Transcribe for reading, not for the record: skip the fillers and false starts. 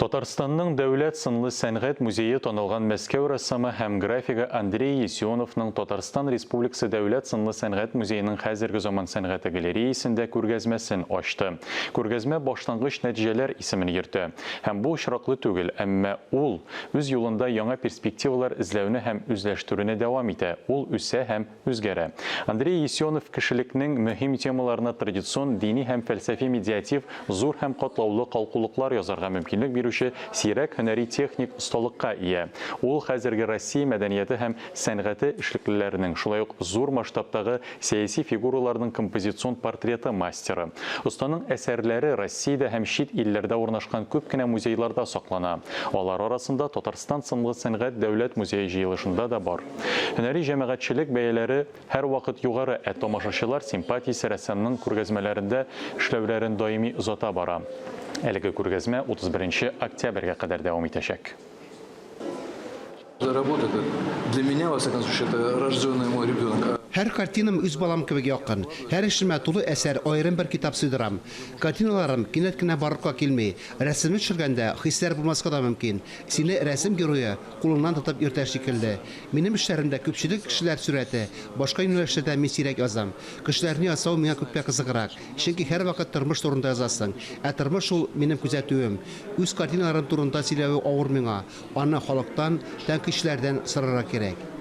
Татарстанның Дәүләт сынлы сәнгать музее танылган Мәскәү рәссамы һәм графигы Андрей Есионовның Татарстан Республикасы Дәүләт сынлы сәнгать музееның хәзерге заман сәнгате галереясендә күргәзмәсен ачты. Күргәзмә Башлангыч нәтиҗәләр исемен йөртә. Һәм бу очраклы түгел, әмма ул үз юлында яңа перспективалар эзләүне һәм үзләштерүне дәвам итә, ул үсә һәм үзгәрә. Андрей Есенов кешелекнең мөһим темаларына традицион дини һәм фәлсәфи медиатив зур һәм катлаулы калкулыклар язарга мөмкинлек бирүче сирәк һөнәри-техник осталыкка ия. Ул хәзерге Россия мәдәнияте һәм сәнгате эшлеклеләренең, шулай ук зур масштабтагы сәяси фигураларның композицион портреты мастеры. Останың әсәрләре Россиядә һәм чит илләрдә урнашкан күп кенә музейларда саклана. Алар арасында Татарстан сынлы сәнгать дәүләт музее җыелышында да бар. Һөнәри җәмәгатьчелек бәяләре һәрвакыт югары, ә тамашачылар симпатиясе рәссамның күргәзмәләрендә эшләүләрен даими озата бара. Әлеге күргәзмә 31 октябрьгә кадәр дәвам итәчәк. Работа это для меня, во всяком случае, это рожденный мой ребенок. Һәр картинам үз балам кебек якын. Һәр эшемә тулы әсәр, аерым бер китап сыйдырам. Картиналарым кинәт кенә барлыкка килми. Рәсемне төшергәндә хисләр булмаска да мөмкин. Сине рәсем герое кулыңнан тотып йөртә шикелле. Минем эшләремдә күпчелек кешеләр сурәте, башка юнәлешләрдә мин сирәк язам. Кешеләрне ясау миңа күпкә кызыграк, чөнки һәрвакыт тормыш турында язасың. Ә тормыш ул, минем күзәтүем. Үз картиналарым турында сөйләве авыр миңа, аны халыктан, тәнкыйтьчеләрдән сорарга кирәк.